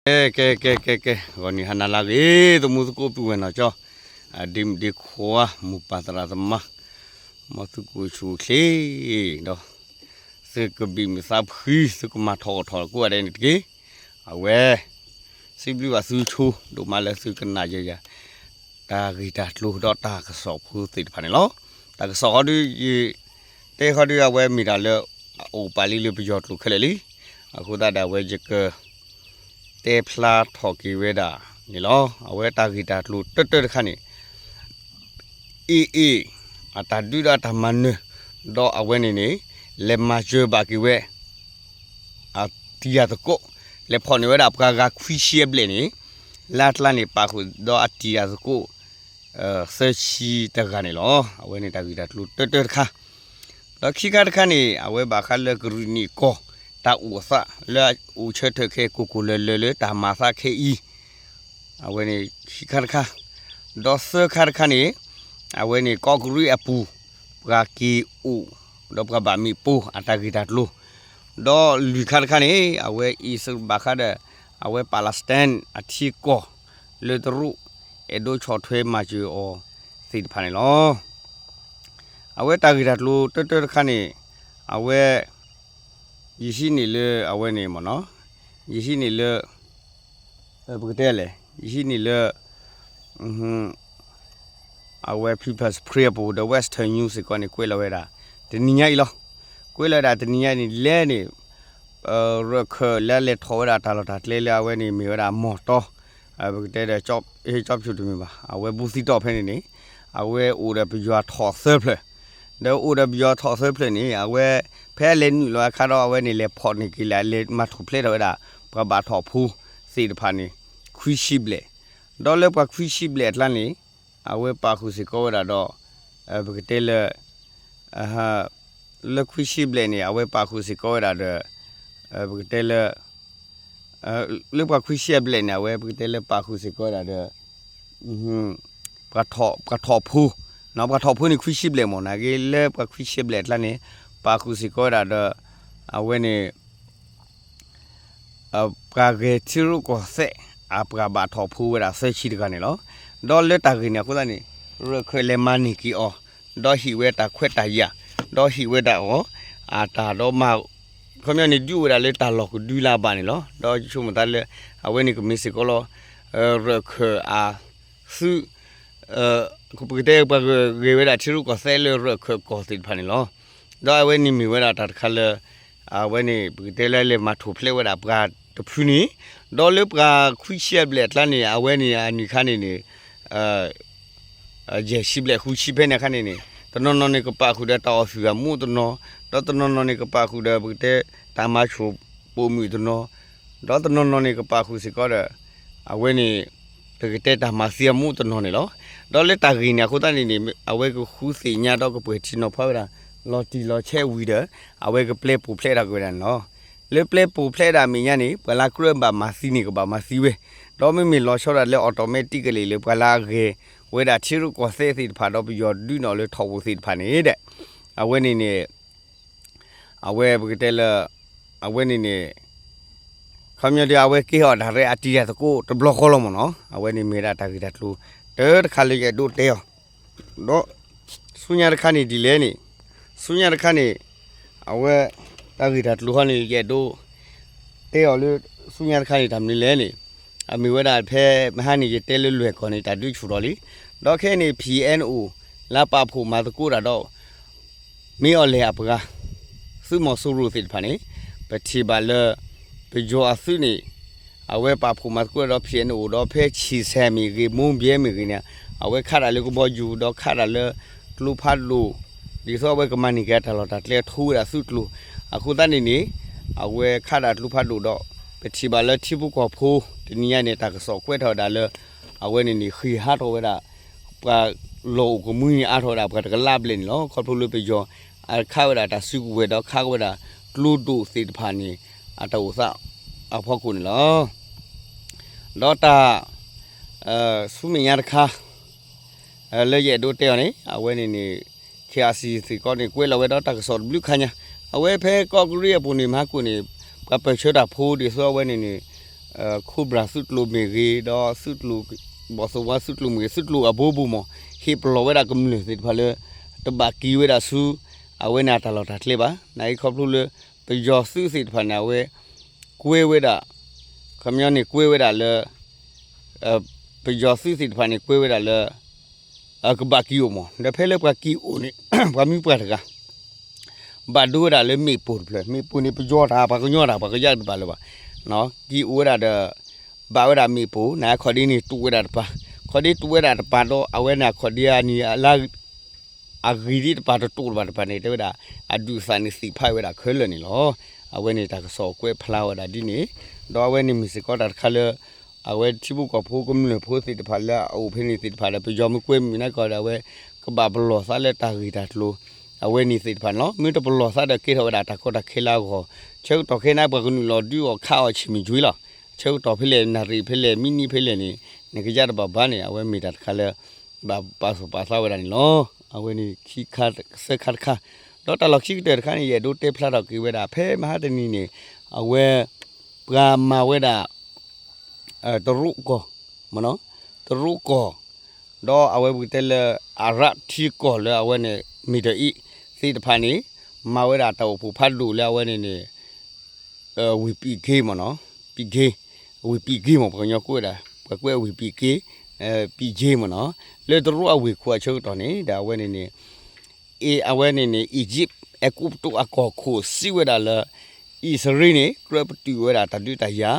ကဲ ကဲ ကဲ ကဲ ကဲ ဂီၤနံၤဟါနၤလၢအဂ့ၤ သမူသကိးပုၢ်ဝဲၢ်နီၢ်ကၠီ အဒ့မုၣ်ဒ့ခွါ မိၢ်ပၢ်သရၣ်သမါ မ်သုကအိၣ်ဆူၣ်အိၣ်ချ့ ဒီး သုကဘံၣ်မုာ်သးဖှံ သုကမၤထီၣ်အီၣ်ထီၣ်ကိးဂၤဒဲးန့ၣ်တက့ၢ်. အဝဲ စံးဘျုးဘၣ်သုဆိ ဒိၣ်မးလၢသုကနၣ်ယဲယၤ တၢ်ဂ့ၢ်တၢ်ကျိၤဒီးတၢ်ကစီၣ်ဖိသ့ၣ်တဖၣ်န့ၣ်လီၤ. တၢ်ကစီၣ်ဃီဒု ယ တဲဃီဒု အဝဲမ့ၢ်တၢ်လၢ အအိၣ်ပာ်လံလၢပယီၤကျိာ်ခဲလၢာ်လံ. အဃိသတးဒီး အဝဲယက တဲဖျါထီၣ်က့ၤဝဲဒၣ်န့ၣ်လီၤ. အဝဲတၢ်ဂ့ၢ်တၢ်ကျိၤတၢတၢတခါန့ၣ် အ့ၣ်အ့ၣ် အတၢ်ဒုးဒီးအတၢ်မၤနၢၤ ဒီးအဝဲန့ၣ်န့ၣ် လဲၤမၤစၢၤဘၣ်က့ၤဝဲ အတံၤယၤသကိး လဲၤဖီၣ်န့ၢ်ဝဲဒၣ်ပှၤဂၤခွံဆံအဘျဲၣ်န့ၣ် လၢအကျါန့ၣ် ပာ်ဃုာ်ဒီးအတံၤယၤသကိး သၢဆံတဂၤန့ၣ်လီၤ. အဝဲန့ၣ်တၢ်ဂ့ၢ်တၢ်ကျိၤတၢတၢတခါ ဒီးခံခါတခါန့ၣ် အဝဲဘၣ်ဃးလၢကရံၣ်နံၣ်ကီၢ် တၢ်အိၣ်အသး လၢအအိၣ်ဆၢထၢၣ်ခဲကိၢ်ကိၢ်လၢၤလၢၤလၢတၢ်မၤသးခဲအံၤ အဝဲန့ၣ်ခံခါတခါ ဒီးသၢခါတခါန့ၣ် အဝဲန့ၣ်ကီးကရံၣ်အပူၤ ပှၤက့ၤအိၣ် ဒီးပှၤဘၣ်မ့ၣ်ပိၢ်အတၢ်ဂ့ၢ်တၢ်ကျိၤ ဒီးလွံၢ်ခါတခါန့ၣ် အဝဲအံၤဘၣ်ဃးဒီး အဝဲ Palestine အထံကီၢ် လၢတရူး အဲၣ်ဒိးဆီၣ်ထွဲမၤစၢၤအီၤသ့ၣ်တဖၣ်န့ၣ်လီၤ. အဝဲတၢ်ဂ့ၢ်တၢ်ကျိၤတၢတၢတခါန့ၣ် အဝဲ ယဟံးန့ၢ်လၢအဝဲန့ၣ်မ့ၢ်နီၤ ယဟံးန့ၢ်လၢ ပကတဲလဲၣ် ယဟံးန့ၢ်လၢ အဝဲ People's Spring အပူၤဒီး Western News စ့ၢ်ကီးန့ၣ် ကွဲးလီၤဝဲဒၣ် တနံၤညါအံၤလီၤ. ကွဲးလီၤဝဲဒၣ်တနံၤညါန့ၣ်လဲၣ်န့ၣ် ရၢၢ်ခၢၣ်လၢအလဲၤထီၣ်ဝဲဒၣ်တၢ်လီၢ်တၢ်ကျဲလၢအဝဲန့ၣ်မ့ၢ်ဝဲဒၣ်မီၢ်တီ ပကတဲဒီး ကၠီဖၠူၣ်တမ့ၢ်ဘၣ် အဝဲဘူးသံတီၢ်ဖဲန့ၣ်န့ၣ် အဝဲအိၣ်ဒီးပယီၤထီၣ်သၢဖျၢၣ် ဒီးအိၣ်ဒီးပယီၤထီၣ်သၢဖျၢၣ်န့ၣ် အဝဲ ဖဲအလဲၤနုာ်လီၤအခါဒီးအဝဲန့ၣ် လဲၤဖီၣ်န့ၢ်က့ၤလၢ လဲၤမၤထူၣ်ဖျဲးထီၣ်ဝဲဒၣ် ပှၤဘၣ်ထီၣ်ဖိသ့ၣ်တဖၣ်န့ၣ် ခွံဆံဘျဲၣ်, ဒီးလၢပှၤခွံဆံဘျဲၣ်အကျါန့ၣ် အဝဲပာ်ဃုာ်စ့ၢ်ကီးဝဲဒၣ်ဒီး ပကတဲလၢ လၢခွံဆံဘျဲၣ်န့ၣ် အဝဲပာ်ဃုာ်စ့ၢ်ကီးဝဲဒၣ်ဒီး ပကတဲလၢ လၢပှၤခွံဆံအဘျဲၣ်န့ၣ် အဝဲပကတဲလၢပာ်ဃုာ်စ့ၢ်ကီးဝဲဒၣ်ဒီး ပှၤထီၣ်ဖိ, ပှၤထီၣ်ဖိန့ၣ်ခွံဆံဘျဲၣ်မ့ၢ် နာ်က့လၢပှၤခွံဆံအဘျဲၣ်အကျါန့ၣ် ပာ်ဃုာ်စ့ၢ်ကီးဝဲဒၣ်ဒီး အဝဲန့ၣ် ပှၤဂဲၤထံရူၢ်ကီၢ်သဲး အပှၤဘၣ်ထီၣ်ဖိဝဲဒၣ်သၢဆံတဂၤန့ၣ်လီၤ. ဒီးလၢတၢ်ဂ့ၢ်န့ၣ်အဃိသတးန့ၣ် ရၢၢ်ခၢၣ်လဲၤမၤန့ၢ်က့ၤအီၤ ဒီးဟ့ၣ်ဝဲတၢ်ခွဲးတၢ်ယာ် ဒီးဟ့ၣ်ဝဲဒၣ်အီၤ အတၢ်ဒီးမၤ ခီပညီန့ၣ် ဒုးအိၣ်ဝဲဒၣ်လၢတၢ်လီၢ်ကဒုလၢအဘၣ်န့ၣ်လီၤ. ဒီးယဆိကမိၣ်သးလၢ အဝဲန့ၣ်ကမ့ၢ်စ့ၢ်ကီးလီၤ ရၢၢ်ခၢၣ်အသုး ပကတဲပှၤဂဲၤဝဲဒၣ်ထံရူၢ်ကီၢ်သဲးလၢရၢၢ်ခၢၣ်ကီၢ်သ့ၣ်တဖၣ်န့ၣ်လီၤ. ဒီးအဝဲန့ၣ်မ့ၢ်ဝဲဒၣ်တၢ်တခါလၢ အဝဲန့ၣ် ပကတဲလၢလဲၤမၤထူၣ်ဖျဲးဝဲဒၣ်ပှၤတဖုန့ၣ် ဒီးလၢပှၤခွံဆံအဘျဲၣ်အကျါန့ၣ် အဝဲန့ၣ်အနံၣ်ခါန့ၣ်န့ၣ် ယဲၢ်ဆံဘျဲၣ်ဃုဆံဖဲန့ၣ်အခါန့ၣ်န့ၣ် တနီၤနီၤန့ၣ်ကပာ်ဃုာ်ဒီးတၢ်အီၣ်သုးအမူးတနီၤ, ဒီးတနီၤနီၤန့ၣ်ကပာ်ဃုာ်ဒီးပကတဲတၢ်မၤဆိၣ်ပိာ်မုၣ်တနီၤ, ဒီးတနီၤနီၤန့ၣ်ကပာ်ဃုာ်စ့ၢ်ကီးဒီး အဝဲန့ၣ် ပကတဲတၢ်မၤသံအမူးတနီၤန့ၣ်လီၤ. ဒီးလၢတၢ်ဂ့ၢ်န့ၣ်အဃိသတးန့ၣ်န့ၣ် အဝဲကဃုသ့ၣ်ညါဒီးကပှဲၤထံနီၤဖးဝဲဒၣ် လီၤတံၢ်လီၤဆဲးဝံၤဒီး အဝဲကပျဲပူၤဖျဲးတၢ်က့ၤဝဲဒၣ်န့ၣ်လီၤ. လၢပျဲပူၤဖျဲးဒၣ်အမဲာ်ညါန့ၣ် ပှၤလၢကြၢးဘၣ်မၤသံန့ၣ်ကဘၣ်မၤသံဝဲ, ဒီးမ့မ့ၢ်လီၤဆီဒၣ်လၢ automatically လၢပှၤလၢအဂဲၤဝဲဒၣ်ထံရူၢ်ကီၢ်သဲးသ့ၣ်တဖၣ်ဒီးပယီၤဒုးနီၣ်လၢထီၣ်ပူၤသ့ၣ်တဖၣ်န့ၣ်ဒီး အဝဲန့ၣ်န့ၣ် အဝဲပကတဲလၢ အဝဲန့ၣ်န့ၣ် ခီပညီဒ်အဝဲကဲအီၤဒၣ်ရဲၣ်အတံၤယၤသကိးတဘျီဃီလီၤမ့ၢ်နီၤ. အဝဲန့ၣ်မ့ၢ်ဒၣ်တၢ်ဂ့ၢ်တၢ်ကျိၤ တၢ်တခါလၢယအဲၣ်ဒိးတဲအီၤ, ဒီးဆူညါတခါန့ၣ်ဒ်လဲၣ်န့ၣ်, ဆူညါတခါန့ၣ် အဝဲ တၢ်ဂ့ၢ်တၢ်ကျိၤဟီန့ၣ် ယအဲၣ်ဒိးတဲအီၤလၢ ဆူညါတခါန့ၣ် တၢ်မနုၤလဲၣ်န့ၣ်, အမ့ၢ်ဝဲဒၣ်ဖဲမဟါန့ၣ် ယတဲလၢလွဲၢ်ကီၢ်န့ၣ် တၢ်ဒုးဆူၣ်ထီၣ်လံ, ဒီးခဲအံၤန့ၣ် PNO လၢပာ်ဖှိၣ်မၤသကိးတၢ်ဒီး မ့ၢ်အီၤလဲၣ်အပှၤ သုးမီၤစိရိၤသ့ၣ်တဖၣ်န့ၣ် ပထံၣ်ဘၣ်လၢ ပယီၤအသုးန့ၣ် အဝဲပာ်ဖှိၣ်မၤသကိးဒီး PNO ဒီးဖဲဆံၣ်ဆဲၣ်မ့ၢ်ဂ့ၤ မိၢ်ဘဲမ့ၢ်ဂ့ၤန့ၣ် အဝဲခးတၢ်လၢကဘီယူၤ ဒီးခးတၢ်လၢကျိဖးဒိၣ် ဒ်သိးအဝဲကမၤန့ၢ်က့ၤအတၢ်လီၢ်တၢ်ကျဲထူဝဲဒၣ်သုးကျိၤ, အဃိသတးန့ၣ်န့ၣ် အဝဲခးတၢ်ကျိဖးဒိၣ်ဒီး ပထံၣ်ဘၣ်လၢထံဖိကီၢ်ဖိ တနံၤညါန့ၣ် တၢ်ကစီၣ်ကွဲးထီၣ်ဝဲဒၣ်လၢ အဝဲန့ၣ်န့ၣ် ဃ့ၢ်ဟးထီၣ်ဝဲဒၣ် ပှၤလီၢ်အိၣ်ကမှံန့ၣ် အါထီၣ်ဝဲဒၣ်ပှၤတကလးဘျဲၣ်န့ၣ်လီၤ. ခီဖျိလၢပယီၤ အခးဝဲဒၣ်တၢ်စုကဝဲၤဒီးခးဝဲဒၣ်ကျိဒိၣ်သ့ၣ်တဖၣ်န့ၣ် အတၢ်အိၣ်သးအဖီခိၣ်န့ၣ်လီၤ. ဒီးတၢ် ဆူမဲာ်ညါတခါ လၢယအဲၣ်ဒိးတဲအီၤန့ၣ် အဝဲန့ၣ်န့ၣ် KIC စ့ၢ်ကီးန့ၣ် ကွဲးလီၤဝဲဒီးတၢ်ကစီၣ်တဘျုးခါညါ, အဝဲဖဲကီးကရံၣ်အပူၤန့ၣ် မဟါကိၣ်န့ၣ် ပှၤပၢၢ်ဆၢတၢ်ဖိဒ်သိးအဝဲန့ၣ်န့ၣ် Cobra သုးကျိၤမ့ၢ်ဂ့ၤ ဒီးသုးကျိၤ ဘီၣ်သိၣ်ဝါသုးကျိၤမ့ၢ်ဂ့ၤ သုးကျိၤအဘိဘိမး ဟ့ၣ်ပလီၢ်ဝဲဒၣ်ကမျၢၢ်သ့ၣ်တဖၣ်လၢ တဘၣ်က့ၤဝဲဒၣ်ဆူ အဝဲန့ၣ်အတၢ်လီၢ်တၢ်ကျဲဘၣ်. နာ်က့ခီဖျိလၢ ပယီၤသုးသ့ၣ်တဖၣ်န့ၣ် အဝဲ ကွဲဝဲဒၣ် ခီပညီန့ၣ်ကွဲဝဲဒၣ်လၢ ပယီၤသုးသ့ၣ်တဖၣ်န့ၣ် ကွဲဝဲဒၣ်လၢ ကဘၣ်က့ၤအိၣ်မး ဒီးဖဲလၢပှၤက့ၤအိၣ်န့ၣ် ပှၤမံပှၤတဂၤ ဘၣ်ဒိဝဲဒၣ်လၢမ့ၣ်ပိၢ်တဖျၢၣ် မ့ၣ်ပိၢ်န့ၣ် ပယီၤတၢ် ပှၤကညီတၢ် ပှၤကယၢ်တဘၣ်လၢၤဘၣ် က့ၤအိၣ်ဝဲဒၣ်ဒီး ဘၣ်ဝဲဒၣ်မ့ၣ်ပိၢ် နာ်ခီၣ်ဒ့န့ၣ် တူၢ်ဝဲဒၣ်တပၤ ခီၣ်ဒ့တူၢ်ဝဲဒၣ်တပၤဒီး အဝဲန့ၣ်အခီၣ်ဒ့အနံၤ အလါ အဂ့ၤဒ်တပၤတတိာ်တဘၣ်တဖၣ်န့ၣ် တဲဝဲဒၣ် အဒုးသးန့ၣ်သ့ၣ်ဖးဝဲဒၣ်ခဲလၢာ်န့ၣ်လီၤ. အဝဲန့ၣ်တၢ်ကစီၣ်ကွဲးဖျါဝဲဒၣ်ဒ်န့ၣ် ဒီးအဝဲန့ၣ်မ့ၢ်စ့ၢ်ကီးတၢ်တခါလၢ အဝဲထံဖိကီၢ်ဖိကမျၢၢ်ဖိသ့ၣ်တဖၣ်လၢအအိၣ်ဖဲန့ၣ်သ့ၣ်တဖၣ်ဒီး ပယီၤမ့ၢ်ကွဲမုာ်န့ၣ်ကီးဒီး အဝဲကဘၣ်ပလီၢ်သးလၢတၢ်ဂ့ၢ်တၢ်ကျိၤ အဝဲန့ၣ်သ့ၣ်တဖၣ်န့ၣ်လီၤ. မ့ၢ်တပလီၢ်သးဒီးကဲထီၣ်ဝဲဒၣ်တၢ်ကီတၢ်ခဲလၢအဂီၢ် ဆၢကတီၢ်ခဲအံၤ ပှၤကနုာ်လီၤဒုးအီၣ်ခးအီၣ်ဆံးမုၢ်ကွံာ်လီၤ. ဆၢကတီၢ်ဖဲလဲၣ် နၣ်ရံၣ်ဖဲလဲၣ် မံးနံးဖဲလဲၣ်န့ၣ် နကယၢ်တဘၣ်ဘၣ်န့ၣ် အဝဲမ့ၢ်တၢ်တခါလၢ ဘၣ်ပာ်သူၣ်ပာ်သးဝဲဒၣ်န့ၣ်လီၤ. အဝဲန့ၣ်ခံခါသၢခါတခါ ဒီးတၢ်လီၢ်ခံကတၢၢ်တခါန့ၣ် ယအဲၣ်ဒိးတဲဖျါထီၣ်က့ၤဝဲဒၣ် ဖဲမဟါတနံၤန့ၣ် အဝဲ ပှၤမၤဝဲဒၣ် တရူးကီၢ် မ့ၢ်နီၤ တရူးကီၢ် ဒီးအဝဲပကတဲလၢ အရၣ်ထံကီၢ်လၢအဝဲန့ၣ် Middle East သ့ၣ်တဖၣ်န့ၣ် မၤဝဲဒၣ်တၢ်အိၣ်ဖှိၣ်ဖးဒိၣ်လၢအဝဲန့ၣ်န့ၣ် ဝ့ၢ်ပံးက့မ့ၢ်နီၤ ပံးက့ ဝ့ၢ်ပံးက့မ့ၢ် ပှၤကညီကွဲးဒၣ် ပှၤကွဲးဝ့ၢ်ပံးက့ ပံးက့မ့ၢ်နီၤ လၢတရူးအဝ့ၢ်ခိၣ်အဆၢကတီၢ်န့ၣ် ဒီးအဝဲန့ၣ်န့ၣ် အဝဲန့ၣ်န့ၣ် Egypt အဲၤကူပတူးအကီၢ်ခိၣ်စံးဝဲဒၣ်လၢ အံၣ်စရ့လးန့ၣ် ကြၢးပတုာ်ဝဲဒၣ်တၢ်ဒုးတၢ်ယၤ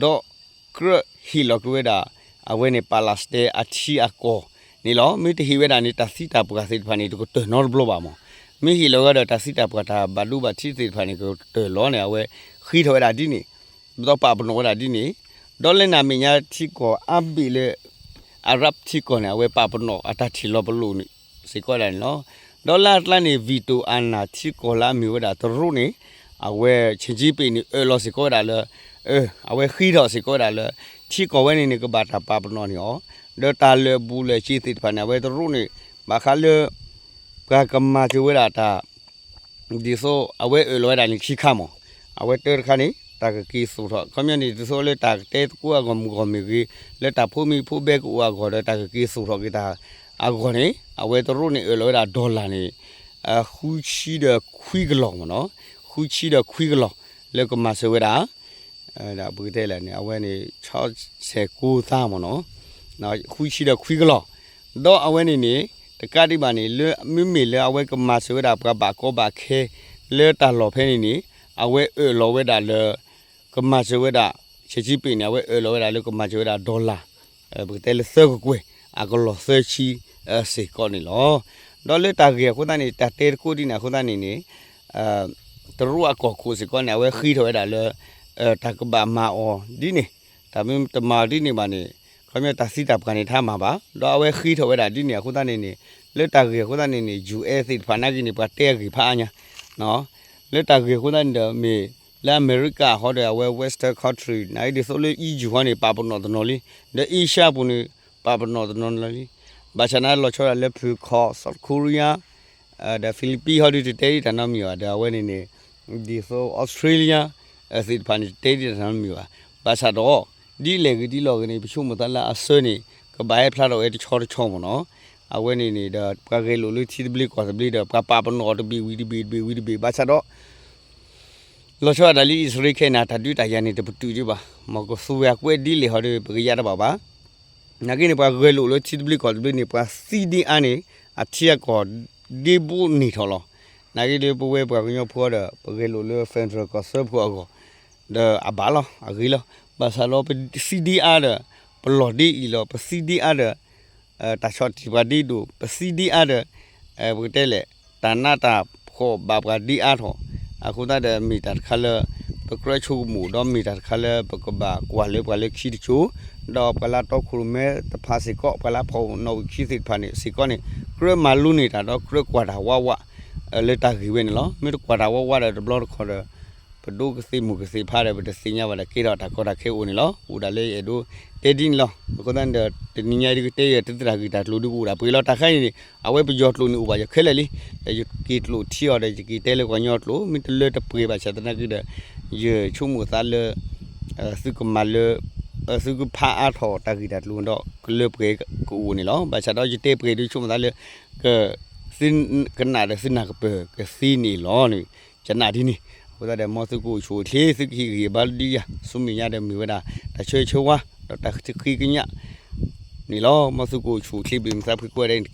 ဒီးကြၢးဟ့ၣ်လီၤက့ၤဝဲဒၣ် အဝဲန့ၣ် Palestine အထံအကီၢ်န့ၣ်လီၤ. မ့ၢ်တဟ့ၣ်ဝဲဒၣ်န့ၣ် တၢ်သံတၢ်ပှၢ်သ့ၣ်တဖၣ်န့ၣ် တကတၢၢ်နီတဘျီဘၣ်မး. မ့ၢ်ဟ့ၣ်လီၤဝဲဒီးတၢ်သံတၢ်ပှၢ်တၢ်ဘၣ်ဒိဘၣ်ထံးသ့ၣ်တဖၣ်န့ၣ် ကတၢၢ်လီၤန့ၣ် အဝဲဃ့ထီၣ်ဝဲဒၣ်ဒ်န့ၣ် ဒီးပာ်ပနီၣ်ဝဲဒၣ်ဒ်န့ၣ် ဒီးလၢနၤမဲာ်ညါထံကီၢ်အါဘ့ၣ်လၢ အရၣ်ထံကီၢ်န့ၣ် အဝဲပာ်ပနီၣ်အတၢ်ထံၣ်လီၤပလိာ်န့ၣ် စ့ၢ်ကီးဒၣ်န့ၣ်လီၤ. ဒီးလၢအကျါန့ၣ် veto အာဏာထံကီၢ်လၢအမ့ၢ်ဝဲဒၣ်တရူးန့ၣ် အဝဲ Xi Jinping န့ၣ် အၢၣ်လီၤစ့ၢ်ကီးဝဲဒၣ်လၢ အဝဲဃ့ထီၣ်စ့ၢ်ကီးဝဲဒၣ်လၢ ထံကီၢ်ဝဲန့ၣ်န့ၣ် ကဘၣ်တၢ်ပာ်ပနီၣ်န့ၢ်အီၤ ဒီးတၢ်လၢာ်ဘူၣ်လၢာ်စ့သ့ၣ်တဖၣ်န့ၣ် အဝဲတရူးန့ၣ် ဘၣ်ဃးလၢ ပှၤကမၤစၢၤဝဲဒၣ်တၢ် ဒ်သိးအဝဲအၢၣ်လီၤဝဲဒၣ်န့ၣ်ခံခါမး, အဝဲတၢတခါန့ၣ် တၢ်ကက့ၤသိၣ်ထီၣ် ခီပညီန့ၣ် ဒ်သိးလၢတၢ်ကတဲသကိးအဂီၢ်မုၢ်ဂီၢ်မ့ၢ်ဂ့ၤ, လၢတၢ်ဖိမံၤဖိဘဲကအိၣ်အဂီၢ်ဒီး တၢ်ကက့ၤသိၣ်ထီၣ်က့ၤတၢ်အဂီၢ်န့ၣ် အဝဲတရူးန့ၣ်အၢၣ်လီၤဝဲဒၣ် dollar န့ၣ် ဃုဆံဒီးခွံကလီၢ်မ့ၢ်နီၤ, ဃုဆံဒီးခွံကလီၢ် လၢကမၤစၢၤဝဲဒၣ် ပကတဲလဲၣ်န့ၣ် အဝဲန့ၣ် ဆီဆဲးကိသါမ့ၢ်နီၤ, ဃုဆံဒီးခွံကလီၢ်, ဒီးအဝဲန့ၣ်န့ၣ် တကးဒံးဘၣ်န့ၣ် လၢမ့မ့ၢ်လၢအဝဲကမၤစၢၤဝဲဒၣ်ပှၤဘၣ်ကီဘၣ်ခဲ လၢတၢ်လီၢ်ဖဲန့ၣ်န့ၣ် အဝဲအၢၣ်လီၤဝဲဒၣ်လၢ ကမၤစၢၤဝဲဒၣ် ဆဲးဆံပ့ၤန့ၣ် အဝဲအၢၣ်လီၤဝဲဒၣ်လၢကမၤစၢၤဝဲဒၣ် dollar ပကတဲလၢသၢကကွဲၢ် အကလီၢ်သၢဆံ စ့ၢ်ကီးန့ၣ်လီၤ. ဒီးလၢတၢ်ဂ့ၢ်အဃိသတးန့ၣ် တၢ်တဲသကိးဒ်န့ၣ်အဃိသတးန့ၣ်န့ၣ် တရူးအကီၢ်ခိၣ်စ့ၢ်ကီးန့ၣ် အဝဲဃ့ထီၣ်ဝဲဒၣ်လၢ တၢ်ကဘၣ်မၤအီၤဒ်န့ၣ်, တၢ်မ့ၢ်တမၤအီၤဒ်န့ၣ်ဘၣ်န့ၣ် ခီပညီတၢ်သံတၢ်ပှၢ်န့ၣ် တဟါမၢ်ဘၣ်, ဒီးအဝဲဃ့ထီၣ်ဝဲဒၣ်ဒ်န့ၣ်အဃိသတးန့ၣ်န့ၣ် လၢတၢ်ဂ့ၢ်အဃိသတးန့ၣ်န့ၣ် ယူၣ်အဲသ့ၣ်တဖၣ်နာ်က့န့ၣ် ပှၤတဲအဂ့ၢ်ဖးအါညါ လၢတၢ်ဂ့ၢ်အဃိသတးန့ၣ်ဒီး မ့ၢ်လၢအမဲရကၤဟီဒီး အဝဲ Western country နာ်က့ဒ်သိးလၢ E U ဟီန့ၣ် ပာ်ပနီၣ်တနီၤလံ, ဒီး Asia ပူၤန့ၣ် ပာ်ပနီၣ်တနီၤလံ, ဘၣ်ဆၣ်န့ၣ်လီၤဆီဒၣ်လၢဖုခီ South Korea ဒီး Philippines ဟီဒုးတတဲဒ်တၢ်နီတမံၤဘၣ်, ဒီးအဝဲန့ၣ်န့ၣ် ဒ်သိး Australia သ့ၣ်တဖၣ်န့ၣ် တတဲဒ်တၢ်နီတမံၤဘၣ်. ဘၣ်ဆၣ်ဒီး ဒ်လဲၣ်ဂ့ၤဒ်လဲၣ်ဂ့ၤန့ၣ် ပဆိကမိၣ်သးလၢအဆၢန့ၣ် ကဘၣ်ဟဲဖျါထီၣ်ဝဲတဆီတဆီမ့ၢ်နီၤ, အဝဲန့ၣ်န့ၣ်ဒီး ပှၤဂဲၤလိာ်လၢထံသဘျ့ကီၢ်သဘျ့ဒီး ပှၤပာ်ပနီၣ်အီၤတဘ့ၣ်ဝံၤတဘ့ၣ်တဘ့ၣ်ဝံၤတဘ့ၣ် ဘၣ်ဆၣ်ဒီး လီၤဆီဒၣ်တၢ်လၢအံၣ်စရ့လးခဲအံၤန့ၣ် တၢ်ဒုးတၢ်ယၤန့ၣ် တပတုာ်ဒံးဘၣ်, မ့ၢ်ကသူဝဲအကွဲးဒ်လဲၣ်ဟီဒီး ပကယါတဘၣ်ဘၣ်. နာ်က့န့ၣ် ပှၤဂဲၤလိာ်လၢထံသဘျ့ကီၢ်သဘျ့န့ၣ် ပှၤသံဒ်အါန့ၣ် အထံအကီၢ်ဒ့ဘိန့ၢ်ထီၣ်လီၤ. နာ်က့ဒီးပဝဲပှၤကညီဖိဒီး ပဂဲၤလိာ်လၢ federal ကီၢ်စၢဖှိၣ်အဂီၢ် ဒီးအဘၣ်လီၤ အဂ့ၤလီၤ. ဘၣ်ဆၣ်ဒီးပသံဒ်အါဒီး ပလီၢ်ဒ့အံၤလီၤ, ပသံဒ်အါဒီး တၢ်ဆီၣ်တံၢ်ပှၤဒ့ဒိၣ်, ပသံဒ်အါဒီး ပကတဲလဲၣ် တၢ်နးတၢ်ဖှီၣ်ဘၣ်ပှၤဒ့အါထီၣ်, အဃိသတးဒီးမ့ၢ်တၢ်တခါလၢ ပကြၢးဆိကမိၣ် ဒီးမ့ၢ်တၢ်တခါလၢပကဘၣ်ကွၢ်လၢပှၤလၢခံတစိၤ, ဒီးပှၤလၢတီခိၣ်ရိၣ်မဲတဖၣ်စ့ၢ်ကီး ပှၤလၢဖီၣ်နီၣ်ဝံာ်ခံသ့ၣ်တဖၣ်န့ၣ်စ့ၢ်ကီးန့ၣ် ကြၢးမၤလိန့ၢ်တၢ်ဒီးကြၢးကွၢ်တၢ်ဝးဝး လၢတၢ်ဂ့ၢ်ဝဲန့ၣ်လီၤ. မ့ၢ်တကွၢ်တၢ်ဝးဝးဒီးတဘျီတခီၣ်ဒီး ပဒိကသ့ၣ်မုၢ်ကသ့ၣ်ဖးဒီး ပတသ့ၣ်ညါဘၣ်ဒီးကဲထီၣ်တၢ်ကီတၢ်ခဲအိၣ်န့ၣ်လီၤ. အိၣ်ဒၣ်လၢယအဲၣ်ဒိးတဲဒ်န့ၣ်လီၤ. အဃိသတးန့ၣ်ဒီး တနံၤညါအံၤဒ်ကတဲယၤတသ့တၢ်ဂ့ၢ်တၢ်ကျိၤဒ်ကအိၣ်ဒၣ်ပှဲၤလီၤ. တၢ်ခါအံၤန့ၣ် အဝဲပယီၤကျိာ်န့ၣ်အိၣ်ဘၣ်ယၤခဲလၢာ်လံ. ဒီးယက့ၤကျိာ်ထံအီၤဒီး ယက့ၤတဲလၢပှၤကညီကျိာ် မ့ၢ်တလၢတပှဲၤဘၣ်ဆၣ်သနာ်က့ဒီး ယဆိကမိၣ်သးလၢ သုကမၤလၢ သုကဖးအါထီၣ်တၢ်ဂ့ၢ်တၢ်ကျိၤဒီး ကလၢပှဲၤကအိၣ်န့ၣ်လီၤ. ဘၣ်ဆၣ်ဒီးယတဲပှဲၤဒုးဆိကမိၣ်သးလၢ က သုကနၣ်ဒီးသုနၢ်ကပၢၢ်ကသ့န့ၣ်လီၤန့ၣ် ယနာ်ဒ်န့ၣ်. အဃိသတးဒီး မ်သုကအိၣ်ဆူၣ်အိၣ်ချ့ သုကဟ့ၣ်ဂံၢ်ဘါဒ်ယၤ ဆူမဲာ်ညါဒီးမ့ၢ်ဝဲဒၣ် တၢ်ဆၢဂ့ၤဆၢဝါ ဒီးတၢ်ဃ့ကညး န့ၣ်လီၤ. မ်သုကအိၣ်ဆူၣ်အိၣ်ချ့ ဘျုးမုာ်သးဖှံကိးဂၤဒဲးန့ၣ်